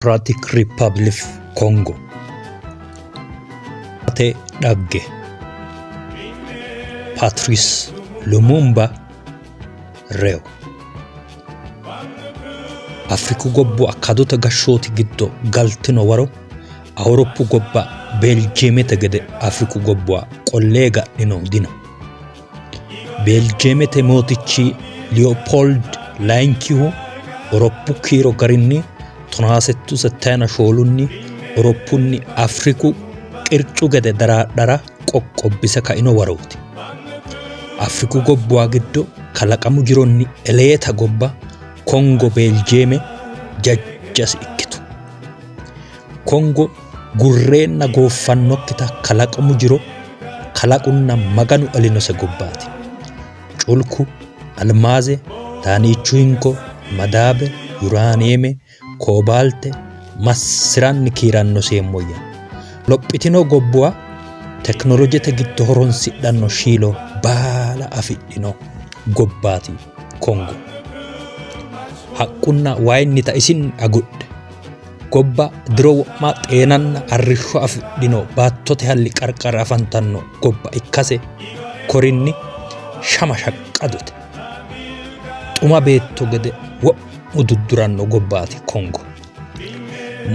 Demokiraatik Rippabilik Kongo Ate dhagge Patrice Lumumba reyo Afriku gobbuwa kadote gashshooti giddo galtino waro Awuroppu gobba Beeljiyeemete gede Afriku gobbuwa qollee ga'ninohu dino. Beeljiyeemete mootichi Liyopold Layinkihu Awuroppu kiiro garinni tonaasettu settayina shoolunni Awuroppunni Afriku qircu gede daraadhara qoqqobbise kaino warooti. Afriku gobbuwa giddo kalaqamu jironni eleeta gobba Kongo Beeljiyeeme jajjasi ikkitu. Kongo gurreenna gooffannokkita kalaqamu jiro kalaqunna Maganu elinose gobbaati. Culku, almaaze, daaniichu hinko, madaabe, yuraaniyeeme, koobaalte massi'ranni kiirannoseemmoyya. Lophitino gobbuwa tekinolojete giddo horonsidhanno shiilo baala afidhino gobbaati Kongo. Haqqunna wayinnita isinni agudhe. Gobba diro wo'ma xeenanna arrishsho afidhino baattote halli qarqara afantanno gobba ikkase korinni shama shaqqadote. Xuma beetto gede wo'mu dudduranno gobbaati Kongo.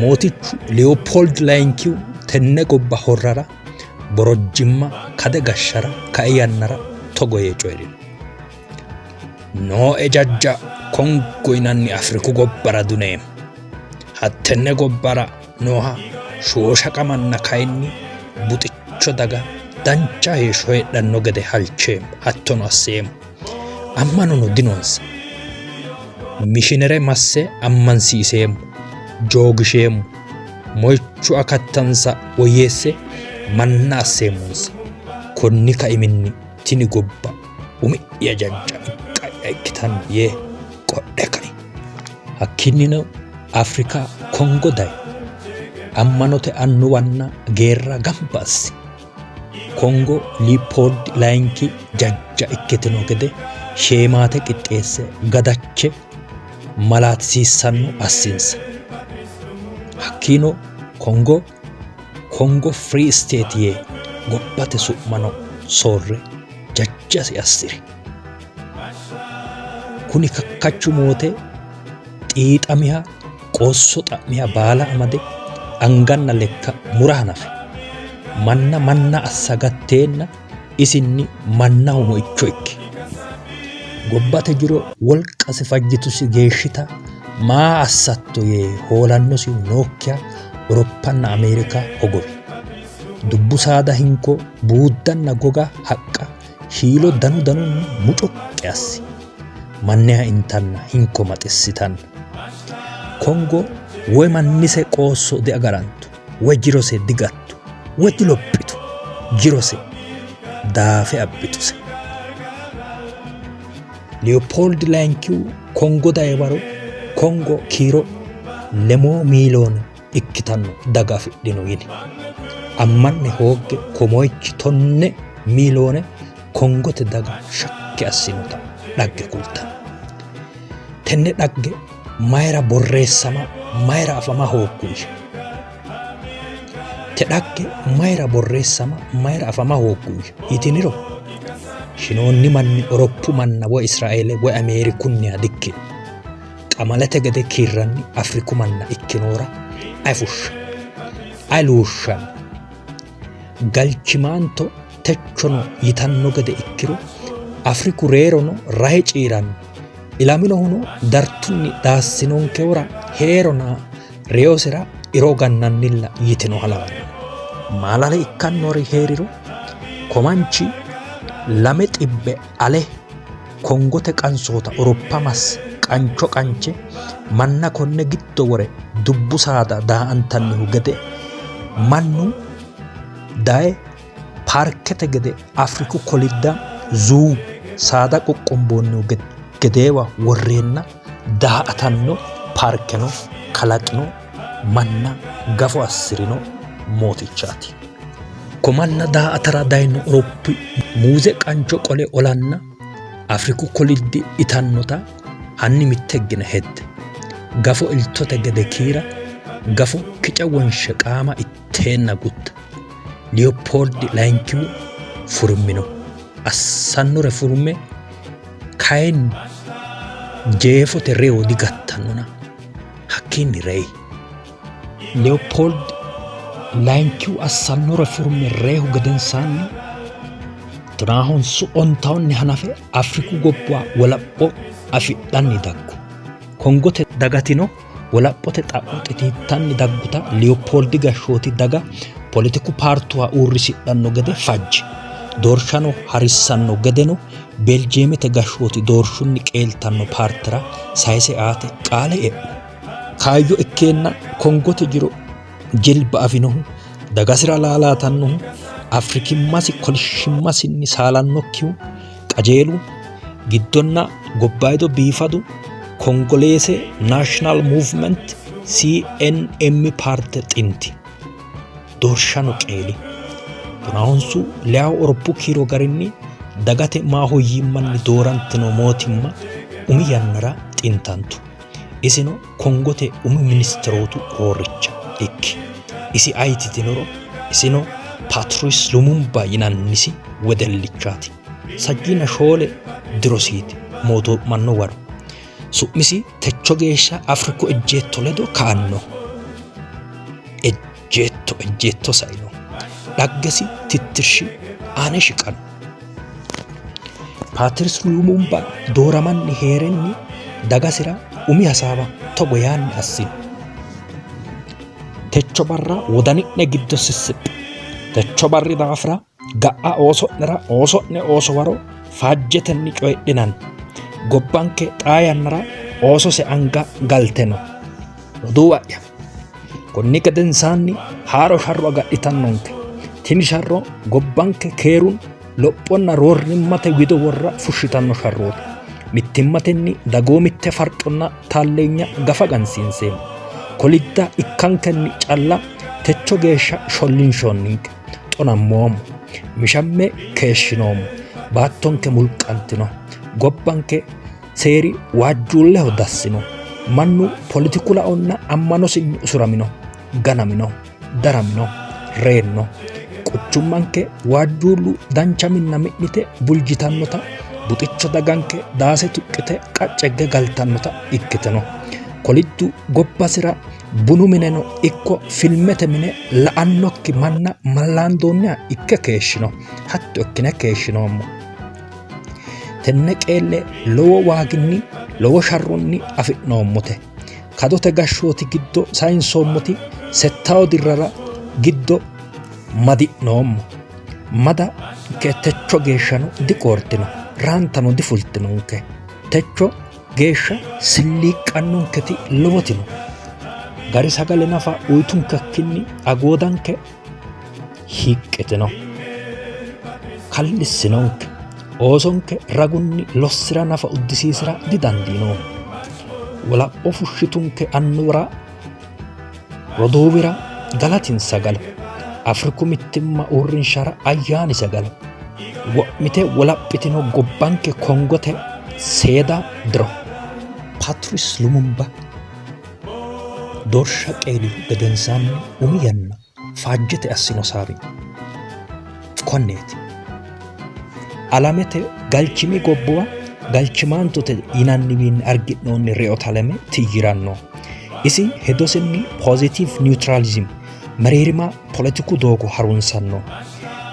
Mootichu Liyopold Layinkihu tenne gobba horrara borojjimma kade gashshara kai yannara togo yee coyi'rino. Nooe jajja Kongo yinanni Afriku gobbara duneemmo. Hattenne gobbara nooha shooshaqa manna kayinni buxicho daga dancha heeshsho heedhanno gede halcheemmo, hattono asseemmo. Ammanono dinonsa. Mishinere masse ammansiiseemmo, joogisheemmo, moyichu akattansa woyyeesse manna asseemmonsa. Konni kaiminni tini gobba umi'ya jajja iqqa'ya ikkitanno yee qodhe kai. Hakkiinnino Afrika Kongo dayi. Ammanote annuwanna geerra gamba assi. Kongo Liipooldi layinki jajja ikkitino gede sheemaate qixxeesse gadache malaatisiissanno assinsa. Hakkiino Kongo Kongo Free State yee gobbate su'mano soorre jajjasi assi'ri. Kuni kakkachu moote xiixamiha qoosso xa'miha baala amade anganna lekka mura hanafi. Manna manna assa gatteenna isinni mannaho moicho ikki. Gobbate jiro wolqasi fajjitusi geeshshita maa assatto yee hoolannosihu nookkiha Awuroppanna Ameerika hogowi. Dubbu saada hinko, buuddanna goga, haqqa, shiilo danu danunni mucuqqi assi. Manniha intanna hinko maxissitanna. Kongo woy mannise qoosso diagarantu, woy jirose digattu, woy dilophitu, jirose daafe abbituse. Leopold Layinkihu Kongo dayi waro Kongo kiiro lemoo miiliyoone ikkitanno daga afidhino yini. Ammanne hoogge komoyichi 10 miiliyoone Kongote daga shakki assinota dhagge kultanno. Tenne dhagge mayira borreessama mayira afama hoogguyya? Te dhagge mayira borreessama mayira afama hoogguyya yitiniro shinoonni manni Oropu manna woy Israeele woy Ameerikunniha dikkino. Qamalete gede kiirranni Afriku manna ikkinohura ayi fushsha? Ayi luushshanno? Galchimaanto techono yitanno gede ikkiro Afriku reerono rahe ciiranno. Ilaminohuno dartunni daassinonkehura hee'rona reyosira iro gannannilla yitinoha lawanno. Maalale ikkannori hee'riro komanchi 200 ale Kongote qansoota Awuroppa masse qancho qanche manna konne giddo wore dubbu saada daa''antannihu gede mannu daye paarkete gede Afriku kolidda zuu saada qoqqomboonnihu gedeewa worreenna daa''atanno paarkeno kalaqino manna gafo assi'rino mootichaati. Ko manna daa''atara dayino Awuroppi muuze qancho qole olanna Afriku koliddi itannota hanni mitte higgine hedde. Gafo iltote gede kiira, Gafo kica wonshe qaama itteenna gutta. Liyopooldi layinkihu furmino. Assannore furme kayinni jeefote reyo digattannona hakkiinni reyi. Leopold layinkihu assannore furme reyihu gedensaanni tonaa ontawunni hanafe Afriku gobbuwa wolapho afidhanni daggu. Kongote dagatino wolaphote xa'mo xitiittanni dagguta Leopooldi gashshooti daga poletiku paartuwa uurrisidhanno gede fajji. Doorshano harissanno gedeno Beljeemete gashshooti doorshunni qeeltanno paartera sayise aate qaale e'u. Kaayyo ikkeenna Kongote jiro jilba afinohu, dagasira laalaatannohu, Afrikimmasi kolishshimmasinni saalannokkihu, qajeelu, giddonna gobbayido biifadu Kongoleese National Movement CNM paarte xinti. Doorshano qeeli. Tonaahonsu leyawo Oropu kiiro garinni dagate maahoyyimmanni doorantino mootimma umi yannara xintantu. Isino Kongote umi ministerootu roorricha ikki. Isi ayeti yitiniro isino Patrice Lumumba yinannisi wedellichaati. Sajjiina shoole dirosiiti mootoo'manno waro. Su'misi techo geeshsha Afriku ejjeetto ledo kaanno. Ejjeetto ejjeetto saino. Dhaggesi tittirshi aane shiqanno. Patrice Lumumba dooramanni hee'renni dagasira umi hasaawa togo yaanni assino. Techo barra wodani'ne giddo sissiphe. Techo barri daafira ga'a ooso'nera ooso'ne ooso waro faajjetenni coyidhinanni. Gobbanke xaa yannara oosose anga galte no. Roduuwa'ya, konni gedensaanni haaro sharro agadhitannonke. Tini sharro gobbanke keerun lophonna roorrimmate wido worra fushshitanno sharrooti. Mittimmatenni dagoomitte farconna taalleenya gafa gansiinseemmo. Kolidda ikkankenni calla techo geeshsha shollinshoonninke. Xonammoommo. Mishamme keeshshinoommo. Baattonke mulqantino. Gobbanke seeri waajjuulleho dassino. Mannu poletiku laonna ammanosinni usuramino, ganamino, daramino, reenno. Quchummanke waajjuullu dancha minna mi'nite buljitannota, buxicho daganke daase tuqqite qaccegge galtannota ikkitino. Koliddu gobbasira bunu mineno ikko filmete mine la'annokki manna mallaandoonniha ikke keeshshino. Hatto ikkine keeshshinoommo. Tenne qeelle lowo waaginni lowo sharronni afi'noommote. Kadote gashshooti giddo sayinsoommoti settawo dirrara giddo madi'noommo. Mada ke techo geeshshano diqoortino, raantano difultinonke. Techo geeshsha silliiqqannonketi lowoti no. Gari sagale nafa uyitunkekkinni agoodanke hiiqqitino, kallissinonke. Oosonke ragunni lossi'ra nafa uddisiisi'ra didandiinoommo. Wolapho fushshitunke annuwara, roduuwira galatinsa galo. Afriku mittimma uurrinshara ayyaanise galo. Wo'mite wolaphitino gobbanke Kongote seeda diro. Patrice Lumumba doorsha qeelihu gedensaanni umi yanna faajjete assino saabi konneeti. Alamete galchimi gobbuwa galchimaantote yinanniwiinni argi'noonni reyote alame tiyyiranno. Isi hedosinni positive neutralism mereerima poletiku doogo harunsanno.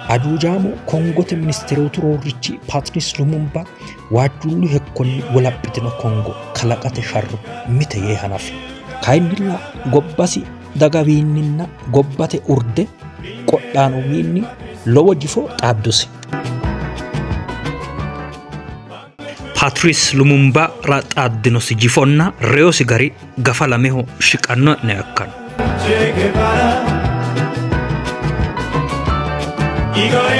Ajuujaamu Kongote ministerootu roorrichi Patrice Lumumba waajjuullu hekkonni wolaphitino Kongo kalaqate sharro mite yee hanafi. Kayinnilla gobbasi dagawiinninna gobbate urde qodhaanowiinni lowo jifo xaaddusi. Patrice Lumumbara xaaddinosi jifonna reyosi gari gafa lameho shiqanno'ne ikkanno. Che Guevara, Igor